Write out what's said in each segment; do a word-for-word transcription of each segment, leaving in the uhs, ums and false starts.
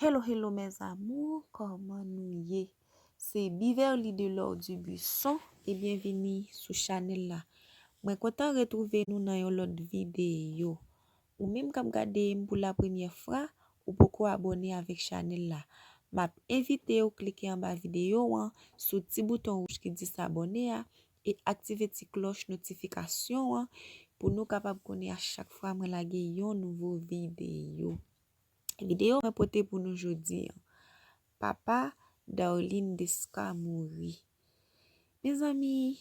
Hello, hello, mes amours, kòman nou ye? Se Beverly Delord Dubuisson e byenvini sou chanèl la. Mwen kontan retwouve nou nan yon lòt videyo. Ou menm k ap gade m pou la premyè fwa, ou poko abòne avèk chanèl la. M ap envite w klike anba videyo an sou ti bouton wouj ki di s'abonner a e aktive ti klòch notifikasyon an pou nou kapab konnen a chak fwa mwen lage yon nouvo videyo. Videyo mwen pote pou nou jodi an, papa Darline Desca mouri. Mezanmi,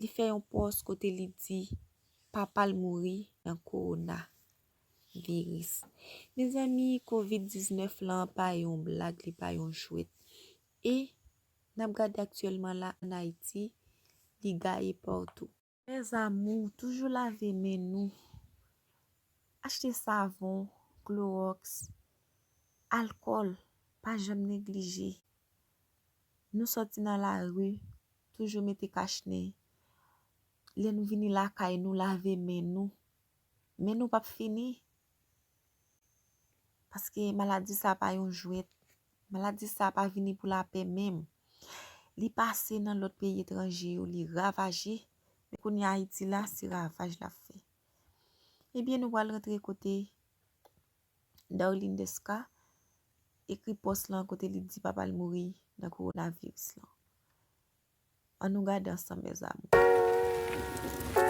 li fè yon pòs kote li di papa l mouri nan kowonaviris. Mezanmi, kovid diznèf lan pa yon blag, li pa yon jwèt. E n ap gade aktyèlman la ann Ayiti, li gaye patou. Mes amours, toujou lave men nou. Achte savon, klowòks, alkòl, pa janm neglije. Nou sòti nan lari, toujou mete kachnen. Lè nou vini lakay nou, lave men nou. Men nou p ap fini. Paske maladi sa pa yon jwèt. Maladi sa pa vini pou lapè menm. Li pase nan lòt peyi etranje yo, li ravaje. Men kounye a Ayiti la, se ravaj l ap fè. Ebyen, nou pral rantre kote Darline Desca ekri pòs lan kote li di papa l mouri nan kowonaviris lan. Ann nou gade ansanm, mes amours.